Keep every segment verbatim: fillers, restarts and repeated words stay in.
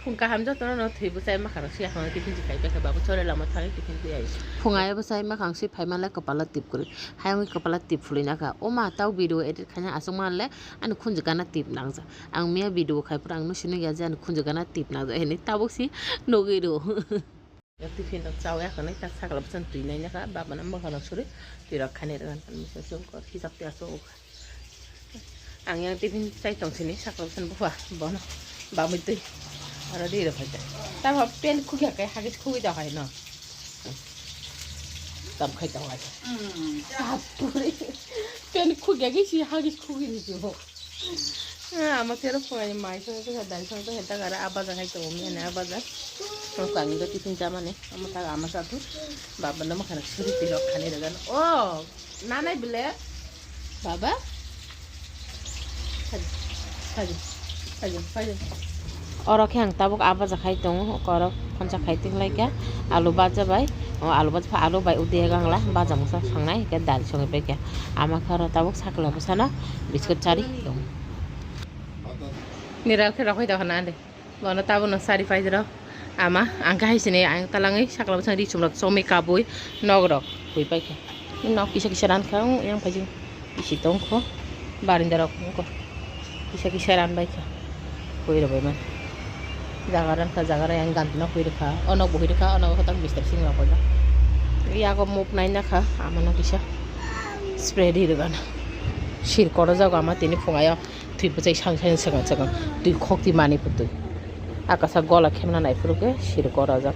Phung kaham jotono no thwi bwsai makhang swi akhang tiffin si khai khe babu chore lama thangwi tiffin twi ai. Phung ai bwsai makhang swi phai manle kwpala tip kwrwi. Hayungwi kwpala tip phulwi nakha. O ma tau video edit khaina aswk manle ani khunju gana tip nangjak. Ang miya video khai phuru ang no sinwi ya je ani khunju gana tip nangjak hinwi tabuk si nugwi rw. Tiffin rok chawi akhani tak sakla bwsano twi nai nakha, baba no mwkhang rok suri twi rok khainai rwgan tamo se chwng kor hisab twi aswk. Ang yang tiffin chai tong sini sakla bwsano bupha bono bamwi twi aro di rok khai ta. Tamo pen khukya kai hagis khugwi da hai no. Tam khai ta hai. Sapuri. Pen khugya gi si hagis khugwi ni si bo. Ah, ama kero phungai mai song tong dal song tong ta gara abaja khai tong mi ane abaja. Ang kang do tiffin jamani ama ta ama satu. Baba nama khana suri twi rok khani dagan. Oh, nanai bile. Baba. Saji, saji, saji, saji. Oro khe ang tabuk a baja khai tongo, oro phonsa khai tinglai khe alu baja bai, o alu baja pha alu bai udia gangla baja mungsa sangnai hwnkhe dal songwi pai khe ama khe oro tabuk sakla bwsano biskut chari tongo. Niral khe rok hai tongkha na de. Bono tabukno sari paijero ama, ang khe hai sini ang talangwi sakla bwsang ri chumrok chomwi kabui nok rok hui paikha. Nok kisa kisa rankha, yang paijing isi tongkho barinda rok wngkha. Kisa kisa ran baikha hui rwbaimani. Jaga rankha, jaga rw yang ganti nok hui rwkha, o nok bo hui rwkha, o nok hotak bistar sing rok paikha. Yago mop nai nakha, amano kisa spray ri rwgano. Sir koro jago ama tini phungayo. Twi bwchai sang sang swkang swkang twi khok twi manwi putwi. Akasa gola khemna naiphuru khe sir gorajak.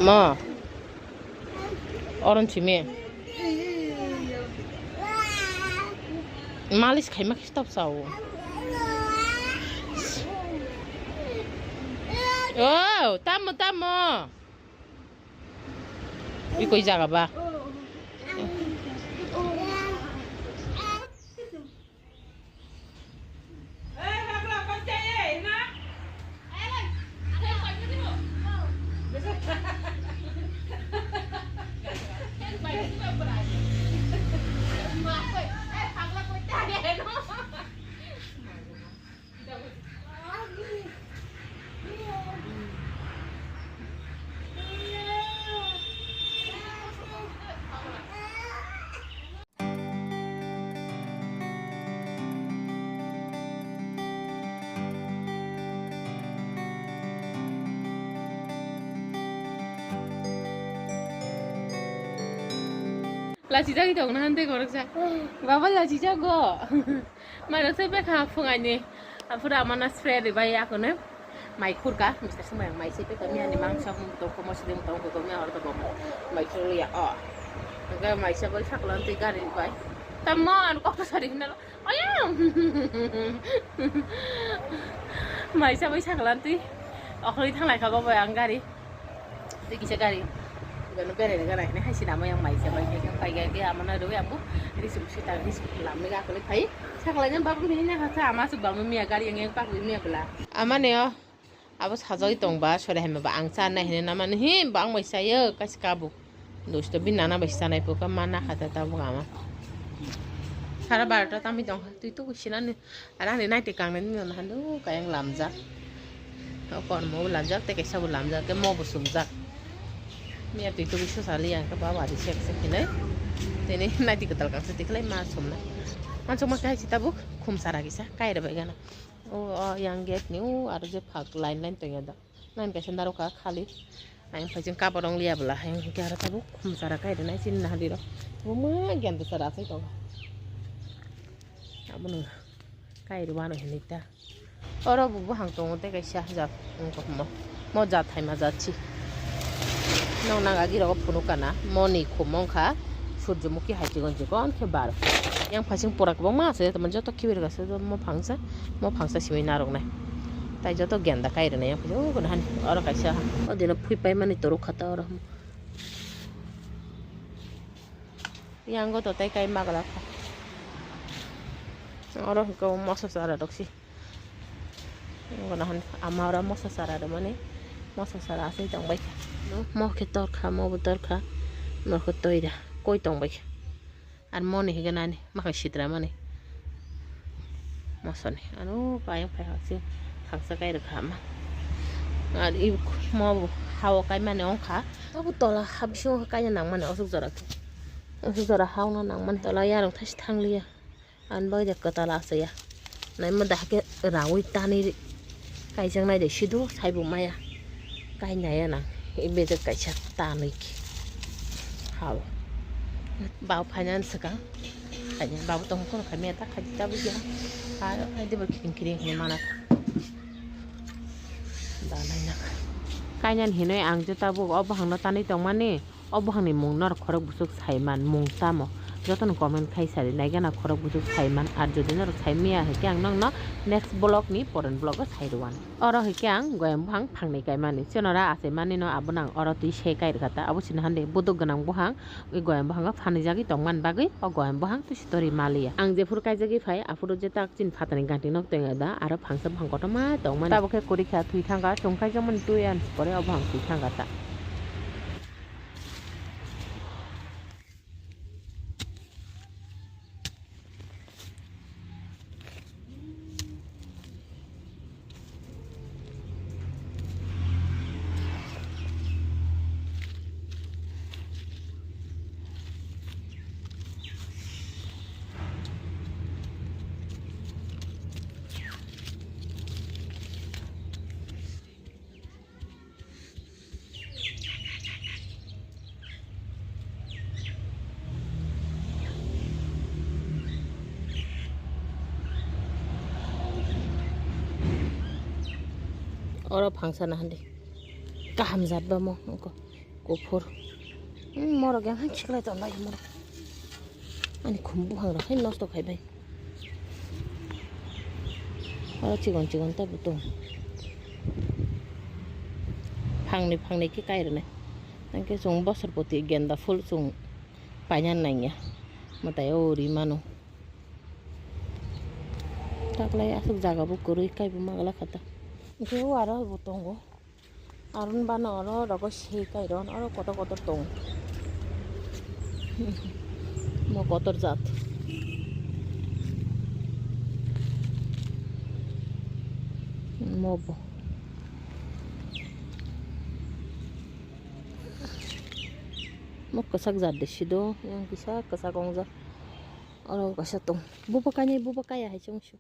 Ma. Oron simi. Malis khaima khe stop sao. Oh, tamo, tamo. Ikoi jaga ba. Lachijagwi tongna hande goroksa. Baba lachijago. Mairok sai bekha phungaini. Aphuru amana spray ribai akono. Mai khurka, mister Sumai mai sai bekha miyani mangsa mung tongkho mosideng tongkho miya ordo bom. Mai khurya o. Ga mai sabai saklan tei gari ribai. Tammo an kokto sari hinalo. Ayang! Maisa bai saklan twi okhorwi thanglai kha bo bai ang gari. Tei kisa gari. Gano berai gana hene hai sina mo yang maisa bai khe pai ga ge amana rwi abu. Risuk sita risuk lamni ga kole khai. Saklan jan babu mini na kha ama su bamu miya gari yang yang pak miya bla. Amane o. Abo sajagwi tong ba, sori hai ma ba ang cha nai hinwi na mani, hi, bang bai chayo, kaisa kabuk. Dusto bini nana bai chanai, puka ma nakha ta tabuk ama. Sara barota tamwi tong kha, twi tuku sinani, aro ani naiti kangnani nana hando, kayang lamjak. O kormo bo lamjak, tei kaisa bo lamjak, tei mo bo sumjak. Miya twi tuku susa li ang khe baba ri sek sek hinwi. Tini naiti kwtal kangsa tikhlai ma sumna. Mansukma kaisa tabuk, khum sara kisa, kaira bai gana. O, o yang gate ni o aro je phak line line tongya da. Line kaisa narwkha khali. Ayang phai chwng kabar wng liya bwla. Ayang hwnkhe aro tabuk khum chara kai rwnai chini nahali rok. Bo ma genda chara asai tongo. Abono kai rwmano hinwi ta. Oro bo buphang tongo tei kaisa jat wngkha mo. Mo jat hai ma jat si. Nong nang agi rogo phunuk kana, moni khum wngkha, surjomukhi hai chigon chigon khe bar. Yang phasing pura kwbangma asai, tamo joto khibir gasa mo phangsa, mo phangsa simi narwknai. Tai joto genda kai rwnai yang phasing, o gana hani, oro kaisa, o dino phui paimani toruk kha ta oro. Yang go to tai kai magla kha. Oro hwnkhe o moso chara rok si. Ang gana hwn ama oro moso chara rwmani, moso chara asai tongbai kha. Mo khe torkha, mo bo torkha, mo khe toira koi tongbai kha. Ar moni hwnkhe nani makhai sitra mani. Mosoni, ano kayang phai hasi khaksa kai rwkha ma. Ar i mo hao kaimani wngkha. Abo tola ha bisingo kaina nangmani osuk jora khe. Osuk jora haono nangmani tola yarwng thaisi thangliya. Ani bagwi de kwtal asaya. Naima dahai khe raui tanwi kaijaknai de sido saibo maya. Kainaya nang, i bejak kaisa tanwi khe. Hao. Babo phainani swkang. Khaina babo tong kono khaimaya ta khaidi tabukya. Hai, hai de bo kiring kiring hinwi mana. Da naina. Kainani hinwi ang je tabuk o buphangno tanwi tongmani. O buphangni mung norok khorok buchuk saiman, mung tamo? Jotono comment khai sari naigana khorok buchuk saiman. Ar jodi norok saimaya hai khe ang nokno next vlog ni poren vlog o sai rwani. Oro hai khe ang goyam buphang phangnwi kaimani. Chwngno ra achai mani no abono ang oro twi se kai rwkha ta. Abo chini hande buduk gwnang buphang, ui goyam buphang o phanwi jagwi tongmani bagwi o goyam buphang twi sitori maliya. Ang jephuru kaijagwi phai aphuru je tak chini phatani ganti nok tengda aro phangsa buphang kotorma tongmani. Tabuk khe kwrwi kha thwi thangkha, chwng kaijakmani twi ani pore o buphang thwi thangkha ta. Oro phangsa na hande. Kaham jat ba mo, oko. Kuphur. Hmm, morok yang hai khiklai tonlai morok. Ani khum buphang rok hai nosto khai bai. Oro chigon chigon ta bo tong. Phangni phangni khe kai rwnai. Hwnkhe chwng bosor poti genda phul chwng paina nangya. Mwtai o ri mano. Taklai aswk jaga bo kwrwi kaibo magwlak kha ta. Hwnkhe o aro bo tongo. Aron bano oro rogo sei kairon oro kotor kotor tong. Mo kotor jat. Mo bo. Mo kwchak jat de sido, yang kisa kwchak wngjak. Oro kaisa tong. Bubo kainwi bubo kaya hai chwng su.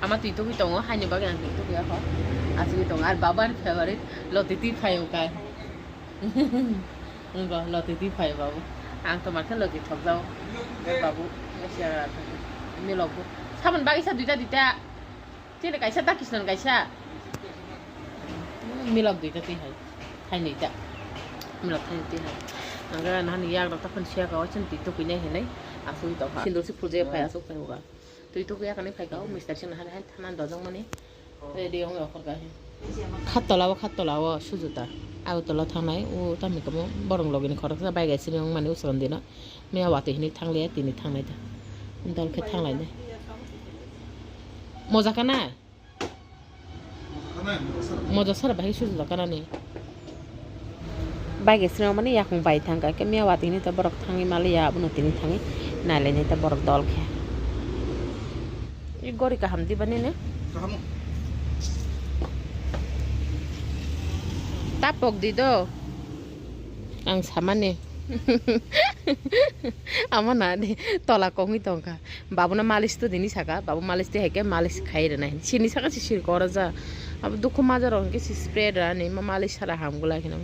Ama twi tugwi tongo, haini bagwi ang twi tugwi ya kho. Asugwi tongo, ar baba ni favorite loti twi phaio kai. Wngkha loti twi phaio babu. Ang to mankhe loti thokjao. Babu, milok bo. Sabon bagwi sa duita duita. Chini kaisa ta kisnan kaisa. Milok duita twi hai. Thainwi ta. Milok thainwi twi hai. Ang nahani yak rok ta phun siya ka wachin twi tugwi nai hinai. Asugwi tongkha. Sindur si phulje phai asuk phai uga. Twi tugwi yakani phai ka o mister sing nahani hai thanan dojong mani. Ready wng okhor ka hin. Khattola o, khattola o sujuta. Agartala thangnai o tamni kamo borong logini khoroksa bai gai sini wng mani usron dino. Miya watwi hinwi thangliya tini thanglai da. Dol khe thanglai de. Moja kana? Moja sara bahai sujuta kana ni. Bai ge sreng mani yakung bai thang kha, khe miya watwi hinwi to borok thangwi maliya, abono tini thangwi nailainai ta borok dol khe. I gori kaham diba nini? Kaham o. Ta pok di do. Ang samani. Amo na di tola kongwi tongkha. Babuno malis to dini saka, babu malis twi hai khe malis khai rwnai. Sini saka si sir kora ja. Abo dukhu maja rok hwnkhe si spray rani ma malis sara ham gula kheno.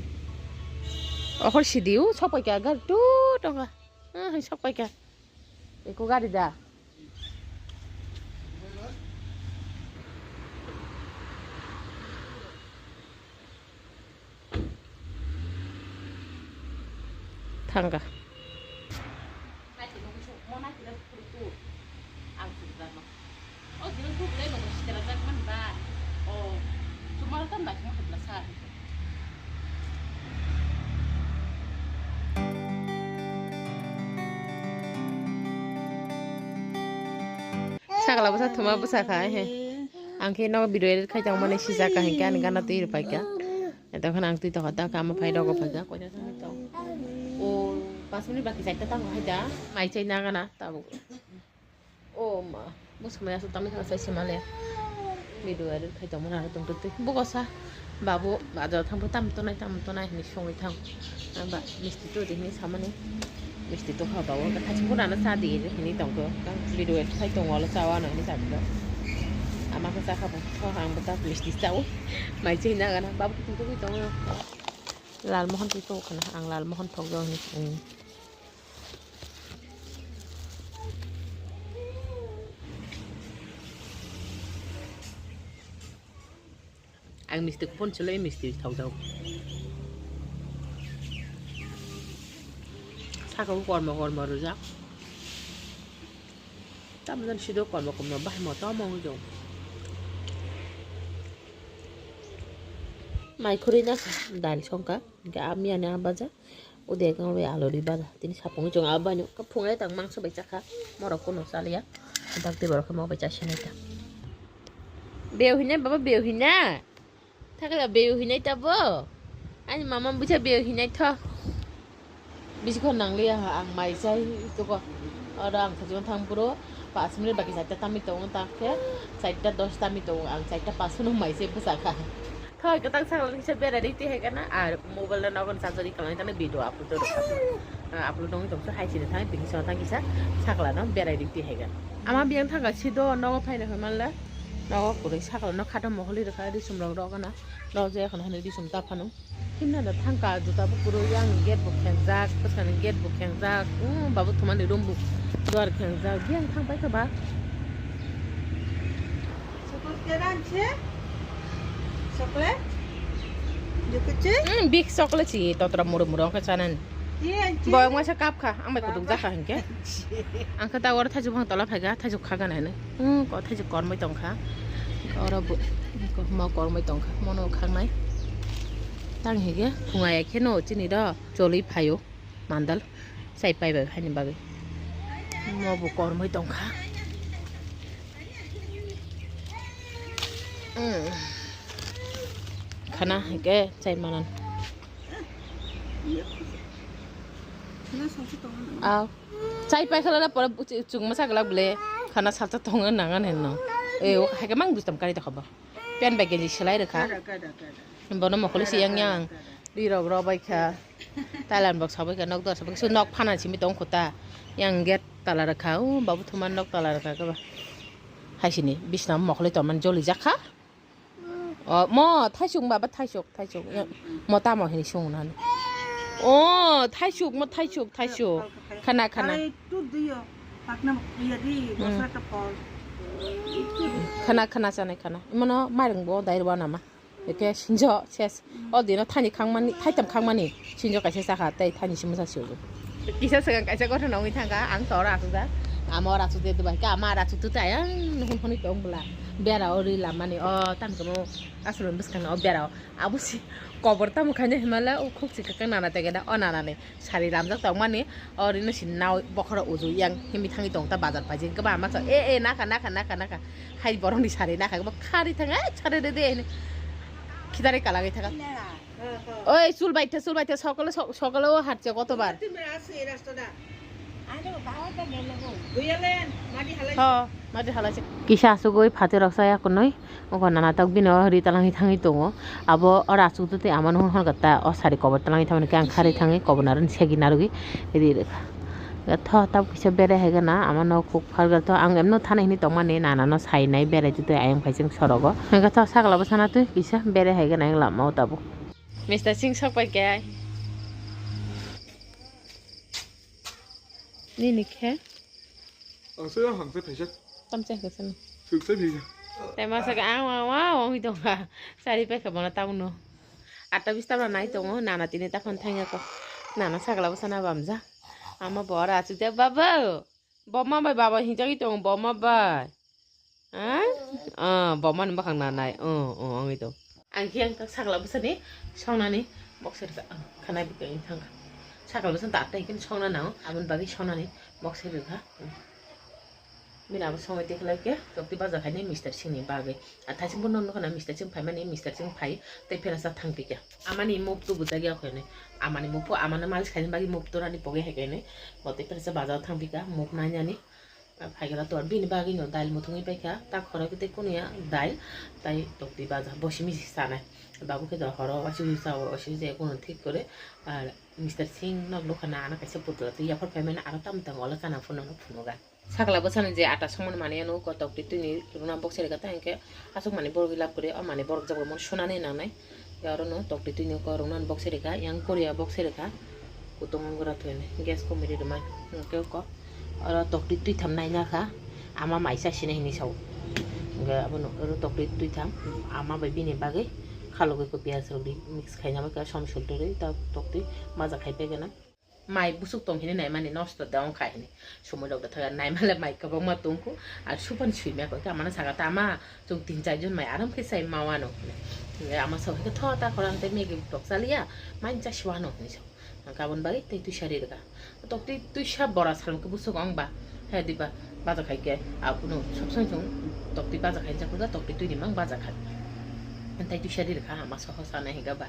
Okhor sidi u sopai kha gar tu tongkha. Ah, hai sok paikha. Eko gari da. Thangkha. Sakla bwsa thuma bwsa kha he. Ang khe nogo video edit khai tongmani sijak ka hinkhe ani gana twi rwpai kha. Tokhe ang twi tokha ta kama phai rogo phai kha. Koita thangwi tong. O, pas minute baki chaita tango hai da. Mai chai na gana tabuk. O ma, bwswk mai aswk tamni thang sai se male. Video edit khai tongmani aro tongtwtwi. Bugo sa, babu, bazar thangbo tam tonai, tam tonai hinwi songwi thang. Aba misti todi hinwi samani. Misti tokha babu, kaisa phunano cha di hinwi tongkho. Video edit khai tongo, olo cha wano hinwi sakhe. Ama khe chakha bo, tho ang bo ta misti chawi. Mai chai na gana, babu tongtwtwi tongo. Lalmohon twi tongkha na, ang Lalmohon thokjak hinwi. Ang misti kuphun chwlwi misti thokjak. Saka o kormo kormo rwjak. Tamjani sido kormo kormo bahai motom wngwi tongo. Mai khurui na dal songkha, hingke a miyani a baja. Ude khe abo alori bada. Tini sapung chwng abo baino. Phungai tang mangso bai chakha. Morok kuno chaliya. Dak tei borok khe mo bai chasinai ta. Beo hinai baba beo hina. Thakla beo hinai ta bo. Ani mama bucha beo hinai tho. Bisi khon nangliya ha ang mai chai tuko. Oro ang thajima thang buro. Pas minute baki chaita tamwi tongo ta khe. Chaita dos tamwi tongo. Ang chaita pas no mai chai bwsa kha. Thoi kwtang sakla kisa berai rikti hai kana ar mobile no nogon charger ri kalai tani video upload rw kha. Ah, upload nong tong hai chini thang tini so thang kisa sakla no berai rikti hai kana. Ama biyang thang ka sido nogo phaina hoi manla. Nogo kwrwi sakla no khato moholi rwkha risum rok rok gana. Rok je khana hwnwi risum ta phano. Himna da thang ka juta bo kwrwi yang gate bo khengjak bwskang ni gate bo khengjak. Um, babu thumani room bo duar khengjak. Biyang thang pai kha ba. Chocolate ke ranche? Chocolate? Jokuchi? Hmm, big chocolate si totra muru muru ke chanan. Ye anche? Boyong masa kap kha, ang bai kutuk jakha hingke. Ang khe ta oro thaichuk phang tola phaiga, thaichuk khagan hene. Hmm, ko thaichuk kormoi tongkha. Oro bo, ko mo kormoi tongkha, mono khangnai. Tang hige, phunga ya kheno chini do, choli phaio. Mandal sai pai bai haini bagwi mo bo kormoi tongkha. Mm. Khana hwnkhe chai manan. Aw. Chai pai khala pore chukma sa glak bole khana salsa tongo nangan henno. E, hai khe mang dustam kari ta khobo. Pen bai genji selai rwkha. Kada, kada, kada. Bono mokoli si yang yang. Kada, kada. Rirok rok bai kha. Thailand bok sabai kha, nok dor sabai kha. Su nok phana simi tong kho ta. Yang gate tala rwkha. O babu thuma nok tala rwkha khe ba. Hai sini bisna mokoli tongmani joli jakha. O mo thaisuk baba thaisuk, thaisuk. Mo tamo hini sung nani. O thaisuk mo thaisuk, thaisuk. Khana, khana. Pakna iya di, hmm. Bosra ta pol. Khana, khana, chanai khana. Imono mairung bo dai rwa nama. Eke sinjo, ses. O dino thani khangmani, thaitam khangmani. Sinjo kaisa sakha, tei thani simo sa siyo. Kisa sagang kaisa gotho nongwi thangka, ang to ora asuk da. Ama ora asuk de dubai, ka ama ora asuk tu tayang, nuhun honi tong bula. Bera ori lamani, o tam kono asuk bwskang o bera o. Abo si kobor tamo khaina himala, o khuk si kakang nana tege da, o nana ni. Sari lamjak tongmani, o rino si nao bokhoro uju yang himwi thangwi tong ta bazar paijing khe ba ama sa, e, e, nakha, nakha, nakha, nakha. Hai borokni sari nakha, bo khari thang, "Ai, sari de de," hini khitari kalagwi thang. Oi, chul bai the, chul bai the, sokole, so-, sokole o harche kotobar. Ho, mati halai. Kisa asugoi phaterok saya kunoi. Oko nana tok bini o ri talangwi thangwi tongo. Abo oro asuk twi ama nung hwn kha ta o sari kobor talangwi thangmani khe ang kharwi thangwi kobor narwkni segi narwgwi ri rwkha. Tho tab kisa berai hai gana ama nok kuk phalga tho ang emno thana hini tongmani nana no sainai berai twi twi ayang phai chwng sorogo. Hwnkhe tho sakla bwsana twi kisa berai hai gana ang lama o tabuk. Mister Singh sok pai khe. Nini khe? Ang se ang hang se phaisa. Tam chai khe sano. Thwk se phaisa. Tei masa khe ang, ang, ang, ang, wngwi tongkha. Sari paikha bono tabuno. Atta bis tabra nai tongo, nana tini takhon thangya kho. Nana sakla bwsana bamja. Ama bo ora achuk jak, "Baba, boma bai baba hinjagwi tongo, boma bai." Ah, ah, boma ni bwkhang nanai. Oh, oh, wngwi tong. Ang khe ang tak sakla bwsani songnani box rwkha. Ah, khanai bwkha wng thangkha. Sakla bwsani ta atta hikhe songna nango. Aboni bagwi songnani box rwkha. Hmm. Bini abo songwi tikhlai khe tokti baja khaini Mister Singh ni bagwi. A thaising bo nokno khana Mister Singh phaimani, Mister Singh phai tei pherasa thangpikha. Amani mop tubujak ya khaini. Amani mop po amano malis khaini bagwi mop torani pogwi hai khaini. Bo tei pherasa baja o thangpikha mop nainani. Phaikhe to bini bagwi no dail muthungwi paikha. Ta khorok tei kunu ya dail tai tokti baja bo simi sanai. Babu khe to horo waisi waisi chao waisi waisi je kunu thik kore. Ar Mister Singh nok nokha na ano kaisa putla twi yaphar phaimani aro tamo tamo ola kana phunukna phunuga. Sakla bwsani je ata songmani manwi ano kotok twi twini rwna box rwkha ta hinkhe aswk manwi borok lab kwrwi o manwi borok jagwi mano sunani nangnai. Oro no tokti twini ko rwna box rwkha yang koria box rwkha kutung wngwra thwini gas komri rwmani hinkhe ko oro tokti twi tham naina kha ama maisa sini hinwi sao. Hinkhe abono oro tokti twi tham ama bai bini bagwi khalogwi ko piyaj rwgwi mix khaina bagwi som sul torwi ta tokti baja khai paigana. Mai busuk tong hini naimani nosto da wngkha hini. Sumui rok da thaga naimale mai kwbangma tongkhu. Ar supan suimya koi khe amano saka ta ama chwng tin char jon mai aram khe sai ma wano hini. Ama sok khe tho ta khorang tei Maggie rok chaliya mai cha si wano hini sok. Kabon bai tei tuisa ri rwkha. Tok twi tuisa bora salmo khe busuk ong ba. He diba baja khai khe abono sob somoi chwng tok twi baja khai jak khe tok twi twi ni mang baja khai. Tei tuisa ri rwkha ama soho sana hinga ba.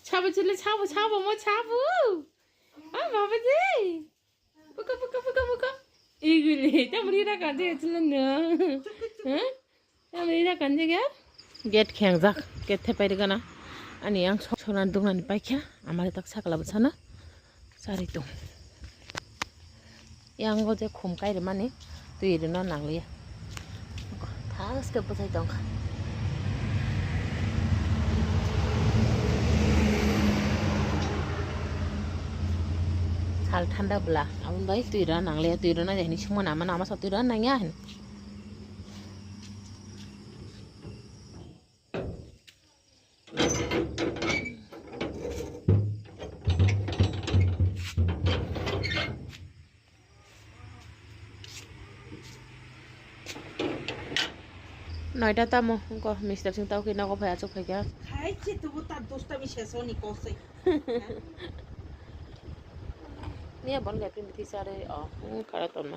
Sabo chile sabo sabo mo sabo. Ah, baba ji. Buka buka buka buka. Igule, tamri ra kanje chile no. Huh? Tamni na kanjak ya? Gate khengjak, gate thepai rwgana. Ani yang so-, sona duknani paikha, amari tak sakla bwsano. Sari tong. Yang o je khum kai rwmani, twi rwna nangliya. Thaske bwsai tongkha. Sal thanda bwla, aboni bai twi rwna nangliya, twi rwna je hinwi swngmani ama, ama sa twi rwna nangya hin. Noita tamo, wngkha Mister Singh tamo khe nogo phai achuk phaikha. Khai se tubu ta dosta mi seso ni kosoi. Niya bon lepin bithi sare, oh, wngkha tonma.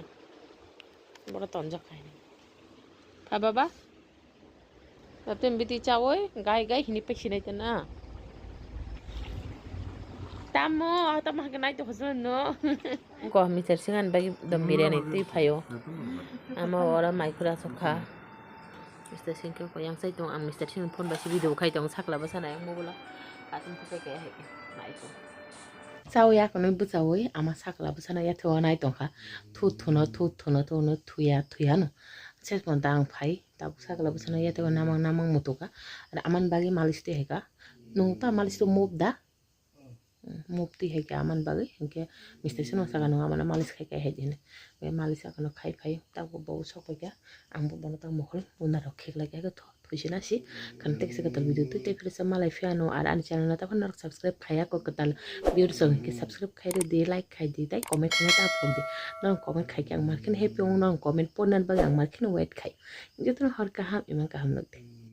Boro tonjak khai. Pha baba? Lepin bithi chawi, gai gai hini peksinai tena. Tamo, tamo hake nai to khosno no. Ko Mister Singh ani bagwi dom biryani twi phaio. Ama ora mai khura sokha. Mister Singh khe ko yang sai tong, ang Mister Singh phone bai se video khai tong, sakla bwsana yang mobile o. Atum khe khe hai nai tong. Chawi akonwi bwchawi ama sakla bwsana yatheo nai tongkha. Thu thuno, thu thuno, thuno, thuya, thuya no. Ses mon ta ang phai, tabuk sakla bwsano yatheo namang namang mutuka. Ar amani bagwi malis twi haika. Nwng ta malis twi mop da? Mm, mop twi haika amani bagwi. Hinkhe Mister Singh no saka nwng amano malis khai khai hai di hinwi. Be malis akono khai phai, tabuk bo sok paikha. Ang bo bono ta mohol buna rok khek lai kha tho. Thuisina si, khana tei kisa kwtal video twi tei philisa malai phiya no, ar ani channel no taphano norok subscribe khaiya kok kwtal video rwchok hinkhe subscribe khai rw di, like khai di, tei comment khaina ta phok di. Norok comment khai khe ang mar kheno happy wngo, norok comment pornani bagwi ang mar kheno wait khai. Jotono hor kaham, imang kaham nuk di.